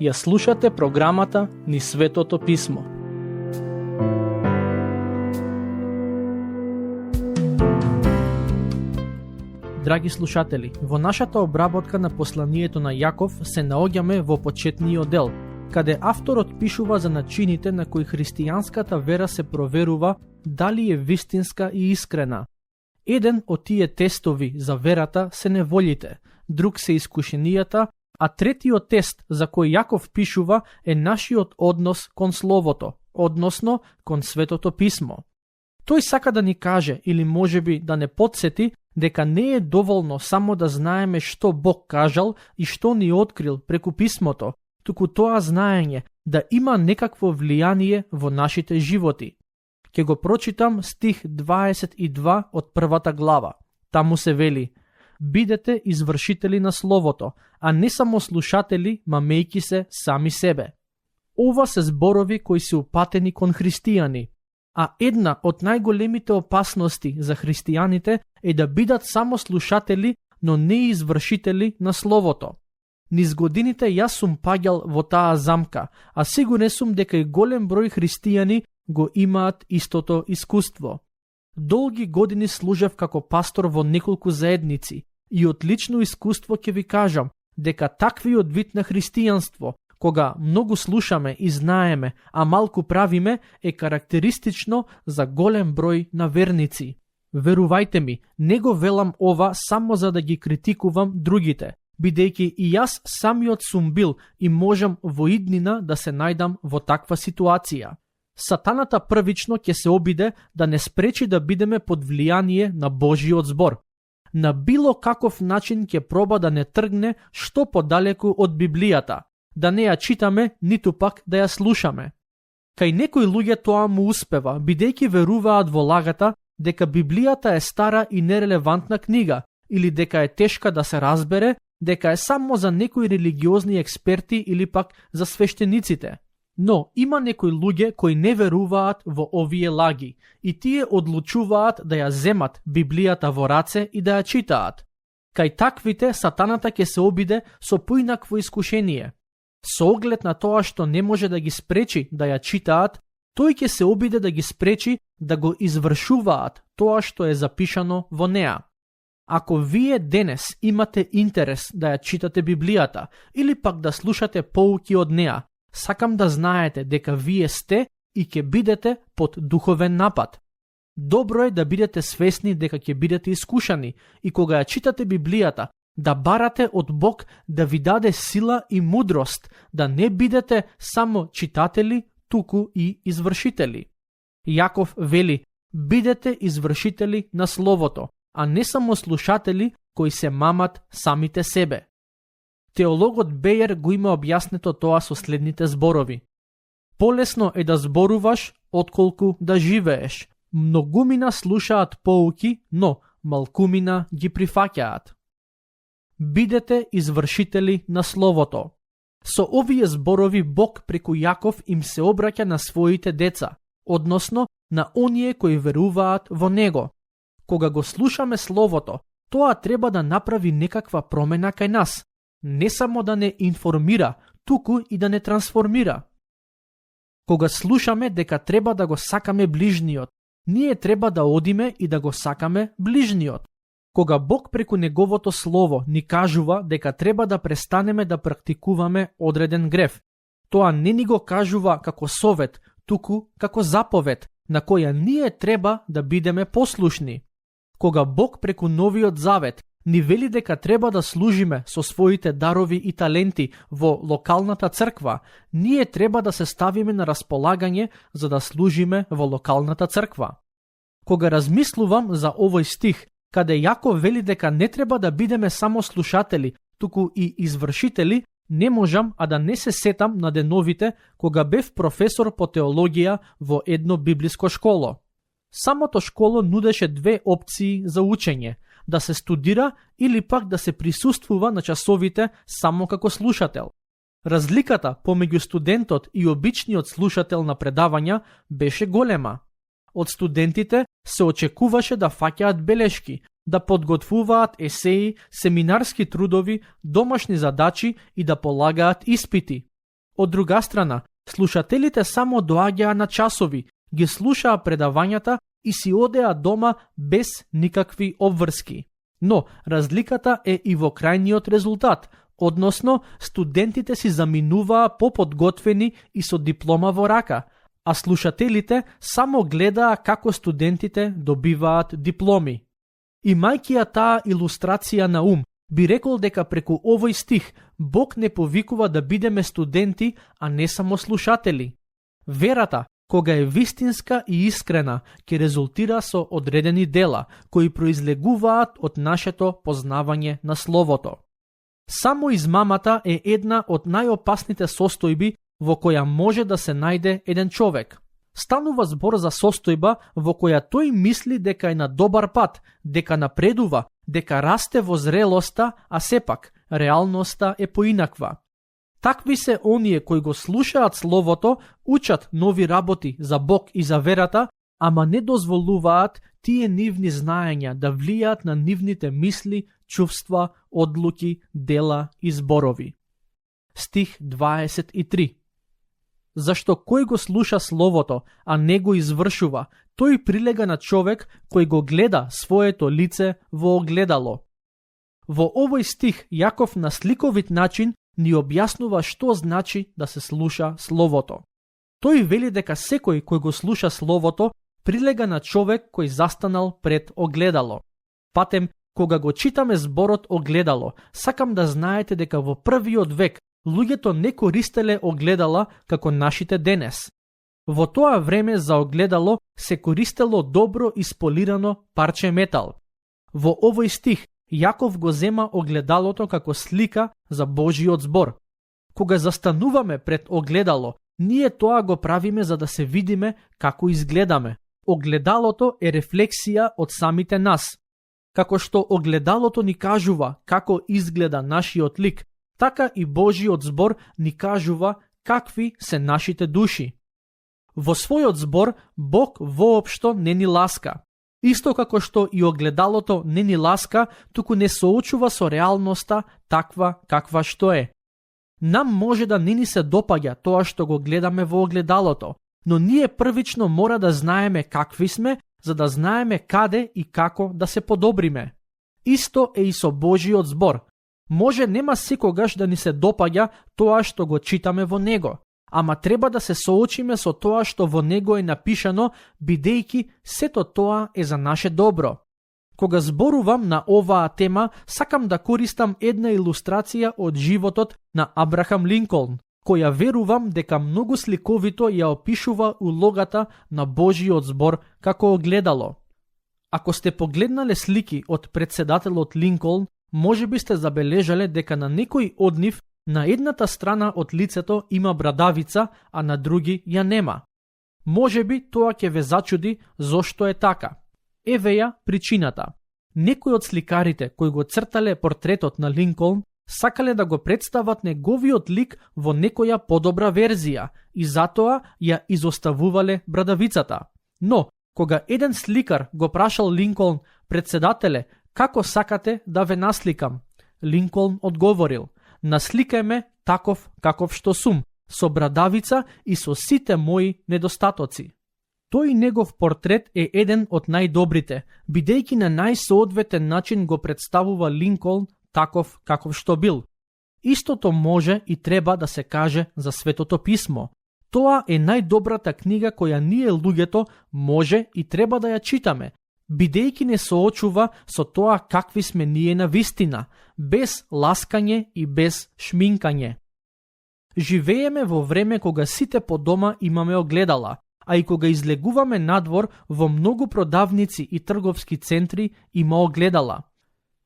Ја слушате програмата Низ Светото Писмо. Драги слушатели, во нашата обработка на посланието на Јаков се наоѓаме во почетниот дел, каде авторот пишува за начините на кои христијанската вера се проверува дали е вистинска и искрена. Еден од тие тестови за верата се неволите, друг се искушенијата, а третиот тест за кој Јаков пишува е нашиот однос кон Словото, односно кон Светото Писмо. Тој сака да ни каже, или можеби да не подсети, дека не е доволно само да знаеме што Бог кажал и што ни открил преку Писмото, туку тоа знаење да има некакво влијание во нашите животи. Ке го прочитам стих 22 од првата глава. Таму се вели: бидете извршители на Словото, а не само слушатели, мамејки се сами себе. Ова се зборови кои се упатени кон христијани, а една од најголемите опасности за христијаните е да бидат само слушатели, но не извршители на Словото. Низ годините јас сум паѓал во таа замка, а сигурен сум дека и голем број христијани го имаат истото искуство. Долги години служев како пастор во неколку заедници и од лично искуство ќе ви кажам дека таквиот вид на христијанство, кога многу слушаме и знаеме, а малку правиме, е карактеристично за голем број на верници. Верувајте ми, не го велам ова само за да ги критикувам другите, бидејќи и јас самиот сум бил и можам во иднина да се најдам во таква ситуација. Сатаната првично ќе се обиде да не спречи да бидеме под влијание на Божиот збор. На било каков начин ќе проба да не тргне што подалеку од Библијата, да не ја читаме, ниту пак да ја слушаме. Кај некои луѓе тоа му успева, бидејќи веруваат во лагата дека Библијата е стара и нерелевантна книга, или дека е тешка да се разбере, дека е само за некои религиозни експерти или пак за свештениците. Но има некои луѓе кои не веруваат во овие лаги и тие одлучуваат да ја земат Библијата во раце и да ја читаат. Кај таквите сатаната ќе се обиде со поинакво искушение. Со оглед на тоа што не може да ги спречи да ја читаат, тој ќе се обиде да ги спречи да го извршуваат тоа што е запишано во неа. Ако вие денес имате интерес да ја читате Библијата или пак да слушате поуки од неа, сакам да знаете дека вие сте и ќе бидете под духовен напад. Добро е да бидете свесни дека ќе бидете искушани и кога ја читате Библијата, да барате од Бог да ви даде сила и мудрост, да не бидете само читатели, туку и извршители. Јаков вели: бидете извршители на Словото, а не само слушатели кои се мамат самите себе. Теологот Бејер го има објаснето тоа со следните зборови: полесно е да зборуваш отколку да живееш. Многумина слушаат поуки, но малкумина ги прифаќаат. Бидете извршители на Словото. Со овие зборови Бог преку Јаков им се обраќа на своите деца, односно на оние кои веруваат во Него. Кога го слушаме Словото, тоа треба да направи некаква промена кај нас. Не само да не информира, туку и да не трансформира. Кога слушаме дека треба да го сакаме ближниот, ние треба да одиме и да го сакаме ближниот. Кога Бог преку Неговото Слово ни кажува дека треба да престанеме да практикуваме одреден грев, тоа не ни го кажува како совет, туку како заповед, на која ние треба да бидеме послушни. Кога Бог преку Новиот Завет ни вели дека треба да служиме со своите дарови и таленти во локалната црква, ние треба да се ставиме на располагање за да служиме во локалната црква. Кога размислувам за овој стих, каде Јаков вели дека не треба да бидеме само слушатели, туку и извршители, не можам а да не се сетам на деновите кога бев професор по теологија во едно библиско школо. Самото школо нудеше две опции за учење: да се студира или пак да се присуствува на часовите само како слушател. Разликата помеѓу студентот и обичниот слушател на предавања беше голема. Од студентите се очекуваше да фаќаат белешки, да подготвуваат есеи, семинарски трудови, домашни задачи и да полагаат испити. Од друга страна, слушателите само доаѓаа на часови, ги слушаа предавањата и си одеа дома без никакви обврски. Но разликата е и во крајниот резултат, односно студентите си заминуваа поподготвени и со диплома во рака, а слушателите само гледаа како студентите добиваат дипломи. Имајќи ја таа илустрација на ум, би рекол дека преку овој стих Бог не повикува да бидеме студенти, а не само слушатели. Верата, кога е вистинска и искрена, ќе резултира со одредени дела, кои произлегуваат од нашето познавање на Словото. Само измамата е една од најопасните состојби во која може да се најде еден човек. Станува збор за состојба во која тој мисли дека е на добар пат, дека напредува, дека расте во зрелоста, а сепак реалноста е поинаква. Такви се оние кои го слушаат Словото, учат нови работи за Бог и за верата, ама не дозволуваат тие нивни знаења да влијаат на нивните мисли, чувства, одлуки, дела и зборови. Стих 23. Зашто кој го слуша Словото, а не го извршува, тој прилега на човек кој го гледа своето лице во огледало. Во овој стих Јаков на сликовит начин ни објаснува што значи да се слуша Словото. Тој вели дека секој кој го слуша Словото прилега на човек кој застанал пред огледало. Патем, кога го читаме зборот огледало, сакам да знаете дека во првиот век луѓето не користеле огледала како нашите денес. Во тоа време за огледало се користело добро isполирано парче метал. Во овој стих Јаков го зема огледалото како слика за Божиот збор. Кога застануваме пред огледало, ние тоа го правиме за да се видиме како изгледаме. Огледалото е рефлексија од самите нас. Како што огледалото ни кажува како изгледа нашиот лик, така и Божиот збор ни кажува какви се нашите души. Во својот збор Бог воопшто не ни ласка. Исто како што и огледалото не ни ласка, туку не соочува со реалноста таква каква што е. Нам може да не ни се допаѓа тоа што го гледаме во огледалото, но ние првично мора да знаеме какви сме, за да знаеме каде и како да се подобриме. Исто е и со Божиот збор. Може нема секогаш да ни се допаѓа тоа што го читаме во него, ама треба да се соочиме со тоа што во него е напишано, бидејќи сето тоа е за наше добро. Кога зборувам на оваа тема, сакам да користам една илустрација од животот на Абрахам Линколн, која верувам дека многу сликовито ја опишува улогата на Божиот збор како огледало. Ако сте погледнале слики од претседателот Линколн, може би сте забележале дека на некој од нив на едната страна од лицето има брадавица, а на други ја нема. Може би тоа ќе ве зачуди зошто е така. Еве ја причината. Некои од сликарите кои го цртале портретот на Линколн сакале да го представат неговиот лик во некоја подобра верзија и затоа ја изоставувале брадавицата. Но, кога еден сликар го прашал Линколн: "Претседателе, како сакате да ве насликам?" Линколн одговорил: "Насликај ме таков каков што сум, со брадавица и со сите мои недостатоци." Тој негов портрет е еден од најдобрите, бидејќи на најсоодветен начин го представува Линколн таков каков што бил. Истото може и треба да се каже за Светото писмо. Тоа е најдобрата книга која ние луѓето може и треба да ја читаме, бидејќи не соочува со тоа какви сме ние на вистина, без ласкање и без шминкање. Живееме во време кога сите по дома имаме огледала, а и кога излегуваме надвор, во многу продавници и трговски центри има огледала.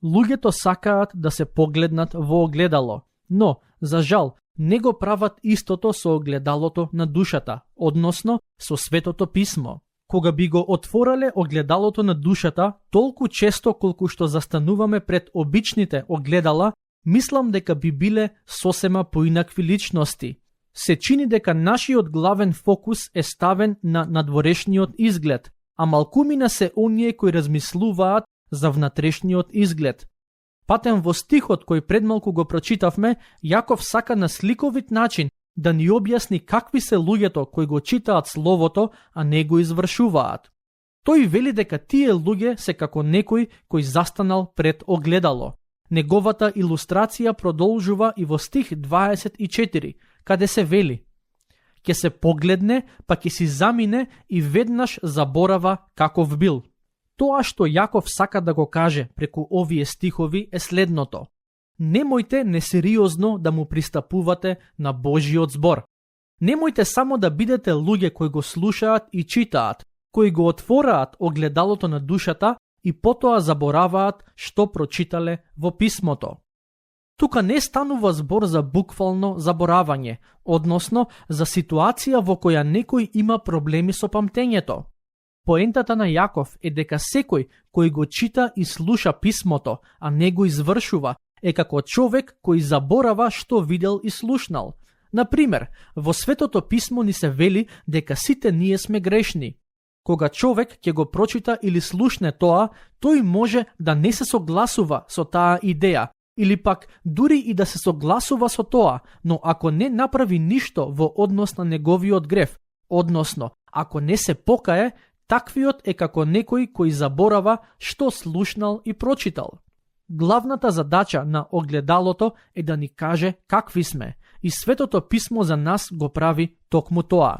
Луѓето сакаат да се погледнат во огледало, но, за жал, не го прават истото со огледалото на душата, односно со Светото писмо. Кога би го отворале огледалото на душата, толку често колку што застануваме пред обичните огледала, мислам дека би биле сосема поинакви личности. Се чини дека нашиот главен фокус е ставен на надворешниот изглед, а малкумина се оние кои размислуваат за внатрешниот изглед. Патем во стихот кој предмалку го прочитавме, Јаков сака на сликовит начин да ни објасни какви се луѓето кои го читаат Словото, а не го извршуваат. Тој вели дека тие луѓе се како некој кој застанал пред огледало. Неговата илустрација продолжува и во стих 24, каде се вели: ќе се погледне, па ќе си замине и веднаш заборава каков бил. Тоа што Јаков сака да го каже преку овие стихови е следното: немојте несериозно да му пристапувате на Божиот збор. Немојте само да бидете луѓе кои го слушаат и читаат, кои го отвораат огледалото на душата и потоа забораваат што прочитале во писмото. Тука не станува збор за буквално заборавање, односно за ситуација во која некој има проблеми со памтењето. Поентата на Јаков е дека секој кој го чита и слуша писмото, а не го извршува, е како човек кој заборава што видел и слушнал. Например, во Светото писмо ни се вели дека сите ние сме грешни. Кога човек ќе го прочита или слушне тоа, тој може да не се согласува со таа идеја, или пак дури и да се согласува со тоа, но ако не направи ништо во однос на неговиот грев, односно, ако не се покае, таквиот е како некој кој заборава што слушнал и прочитал. Главната задача на огледалото е да ни каже какви сме, и Светото писмо за нас го прави токму тоа.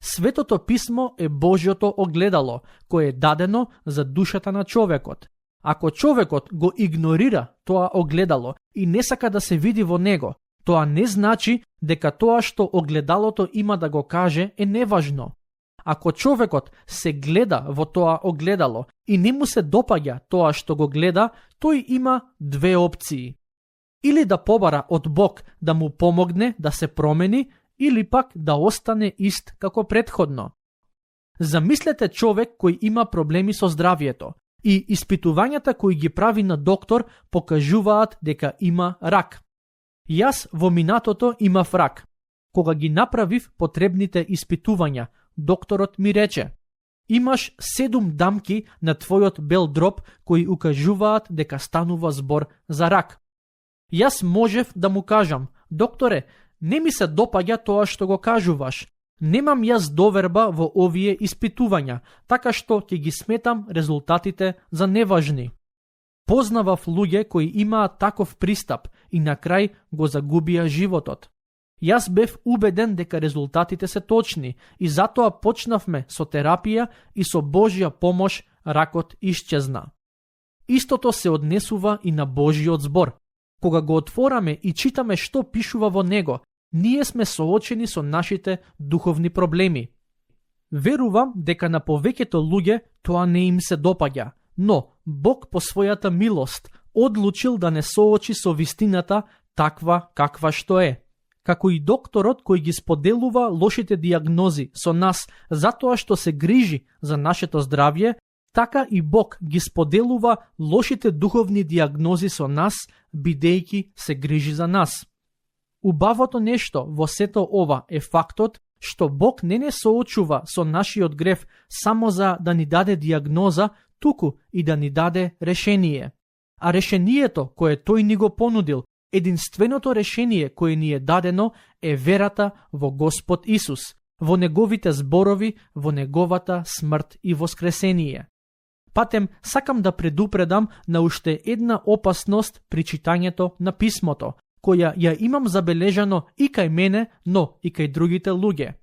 Светото писмо е Божјото огледало, кое е дадено за душата на човекот. Ако човекот го игнорира тоа огледало и не сака да се види во него, тоа не значи дека тоа што огледалото има да го каже е неважно. Ако човекот се гледа во тоа огледало и не му се допаѓа тоа што го гледа, тој има две опции. Или да побара од Бог да му помогне да се промени, или пак да остане ист како претходно. Замислете човек кој има проблеми со здравието и испитувањата кои ги прави на доктор покажуваат дека има рак. Јас во минатото имав рак. Кога ги направив потребните испитувања, докторот ми рече: имаш 7 дамки на твојот бел дроб кои укажуваат дека станува збор за рак. Јас можев да му кажам: докторе, не ми се допаѓа тоа што го кажуваш. Немам јас доверба во овие испитувања, така што ќе ги сметам резултатите за неважни. Познавав луѓе кои имаат таков пристап и на крај го загубија животот. Јас бев убеден дека резултатите се точни и затоа почнавме со терапија и со Божја помош ракот исчезна. Истото се однесува и на Божјиот збор. Кога го отвораме и читаме што пишува во него, ние сме соочени со нашите духовни проблеми. Верувам дека на повеќето луѓе тоа не им се допаѓа, но Бог по својата милост одлучил да не соочи со вистината таква каква што е. Како и докторот кој ги споделува лошите диагнози со нас затоа што се грижи за нашето здравје, така и Бог ги споделува лошите духовни диагнози со нас, бидејќи се грижи за нас. Убавото нешто во сето ова е фактот што Бог не соочува со нашиот грев само за да ни даде диагноза, туку и да ни даде решение. А решението кое тој ни го понудил, единственото решение кое ни е дадено, е верата во Господ Исус, во неговите зборови, во неговата смрт и воскресение. Патем, сакам да предупредам на уште една опасност при читањето на писмото, која ја имам забележано и кај мене, но и кај другите луѓе.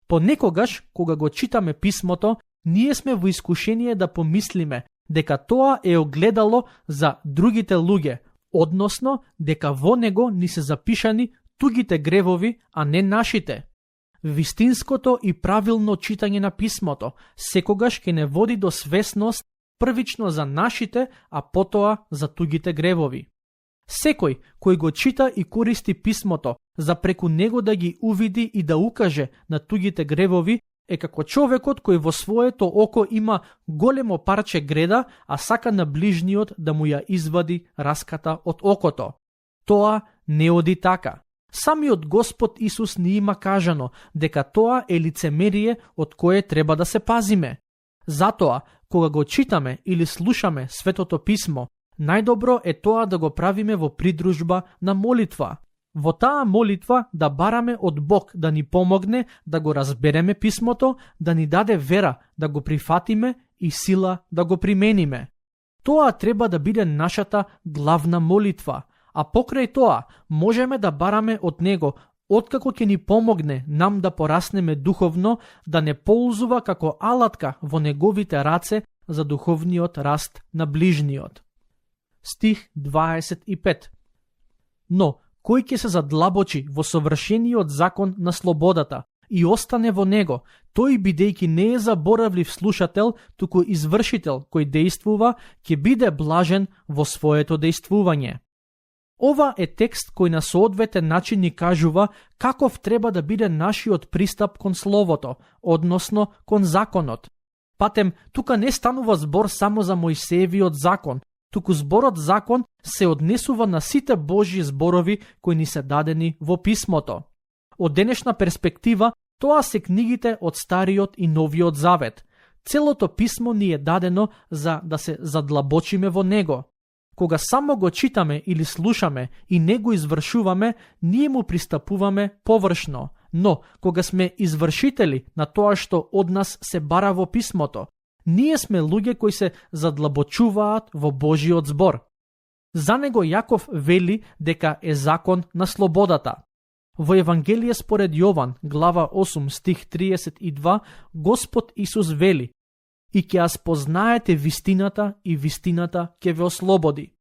Понекогаш, кога го читаме писмото, ние сме во искушение да помислиме дека тоа е огледало за другите луѓе, односно дека во него ни се запишани тугите гревови, а не нашите. Вистинското и правилно читање на писмото секогаш ќе не води до свесност првично за нашите, а потоа за тугите гревови. Секој кој го чита и користи писмото за преку него да ги увиди и да укаже на тугите гревови е како човекот кој во своето око има големо парче греда, а сака на ближниот да му ја извади раската од окото. Тоа не оди така. Самиот Господ Исус ни има кажано дека тоа е лицемерие од кое треба да се пазиме. Затоа, кога го читаме или слушаме Светото Писмо, најдобро е тоа да го правиме во придружба на молитва. Во таа молитва да бараме од Бог да ни помогне да го разбереме Писмото, да ни даде вера да го прифатиме и сила да го примениме. Тоа треба да биде нашата главна молитва, а покрај тоа можеме да бараме од Него откако ќе ни помогне нам да пораснеме духовно, да не ползува како алатка во Неговите раце за духовниот раст на ближниот. Стих 25. Но, кој ќе се задлабочи во совршениот закон на слободата и остане во него, тој бидејќи не е заборавлив слушател, туку извршител кој действува, ќе биде блажен во своето действување. Ова е текст кој на соодветен начин ни кажува каков треба да биде нашиот пристап кон Словото, односно кон законот. Патем, тука не станува збор само за Мојсеевиот закон, туку зборот закон се однесува на сите Божји зборови кои ни се дадени во Писмото. Од денешна перспектива, тоа се книгите од Стариот и Новиот Завет. Целото Писмо ни е дадено за да се задлабочиме во него. Кога само го читаме или слушаме и не го извршуваме, ние му пристапуваме површно, но кога сме извршители на тоа што од нас се бара во Писмото, ние сме луѓе кои се задлабочуваат во Божиот збор. За него Јаков вели дека е закон на слободата. Во Евангелие според Јован, глава 8, стих 32, Господ Исус вели: и ќе ја спознаете вистината и вистината ќе ве ослободи.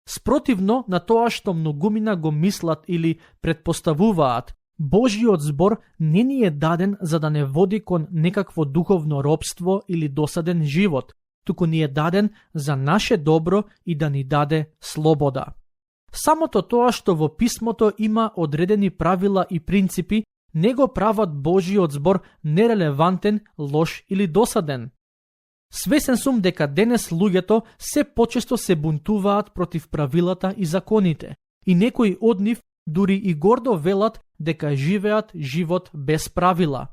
Спротивно на тоа што многумина го мислат или предпоставуваат, Божиот збор не ни е даден за да не води кон некакво духовно робство или досаден живот, туку ни е даден за наше добро и да ни даде слобода. Самото тоа што во Писмото има одредени правила и принципи, не го прават Божиот збор нерелевантен, лош или досаден. Свесен сум дека денес луѓето се почесто се бунтуваат против правилата и законите, и некои од нив дури и гордо велат дека живеат живот без правила.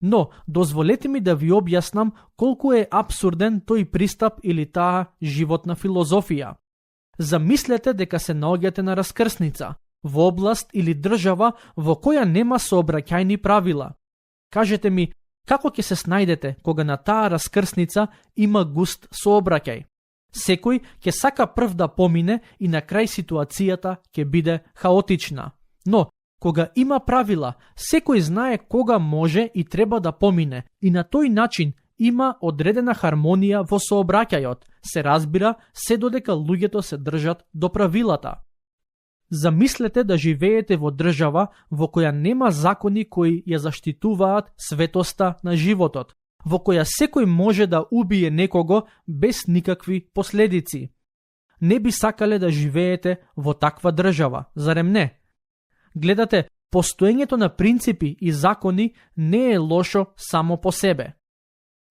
Но, дозволете ми да ви објаснам колку е апсурден тој пристап или таа животна филозофија. Замислете дека се наоѓате на раскрсница, во област или држава во која нема сообраќајни правила. Кажете ми, како ќе се снајдете кога на таа раскрсница има густ сообраќај? Секој ќе сака прв да помине и на крај ситуацијата ќе биде хаотична. Но, кога има правила, секој знае кога може и треба да помине и на тој начин има одредена хармонија во сообраќајот, се разбира, се додека луѓето се држат до правилата. Замислете да живеете во држава во која нема закони кои ја заштитуваат светоста на животот, во која секој може да убие некого без никакви последици. Не би сакале да живеете во таква држава, зарем не? Гледате, постоењето на принципи и закони не е лошо само по себе.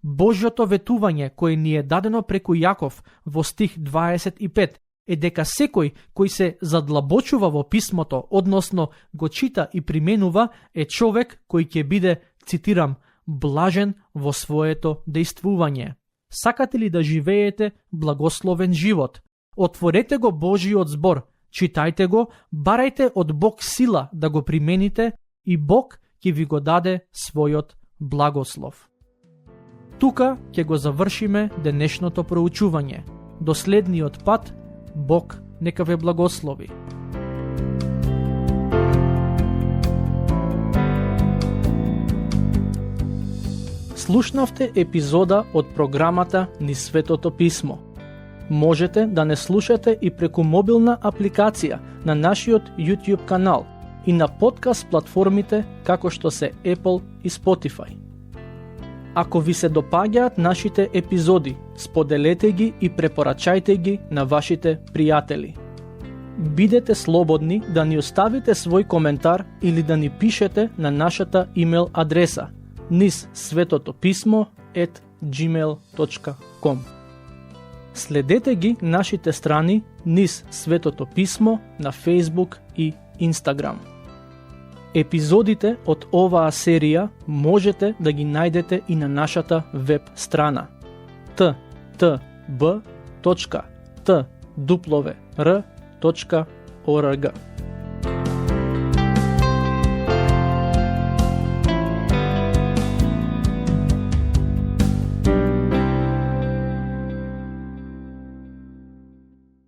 Божјото ветување кое ни е дадено преку Јаков во стих 25 е дека секој кој се задлабочува во Писмото, односно го чита и применува, е човек кој ќе биде, цитирам, блажен во своето действување. Сакате ли да живеете благословен живот? Отворете го Божиот збор, читајте го, барајте од Бог сила да го примените и Бог ќе ви го даде својот благослов. Тука ќе го завршиме денешното проучување. До следниот пат, Бог нека ве благослови. Слушнавте епизода од програмата Низ Светото Писмо. Можете да не слушате и преку мобилна апликација на нашиот YouTube канал и на подкаст платформите како што се Apple и Spotify. Ако ви се допаѓаат нашите епизоди, споделете ги и препорачајте ги на вашите пријатели. Бидете слободни да ни оставите свој коментар или да ни пишете на нашата имейл адреса nizsvetopismo@gmail.com. Следете ги нашите страни Низ Светото Писмо на Facebook и Instagram. Епизодите од оваа серија можете да ги најдете и на нашата веб страна ttb.twr.org.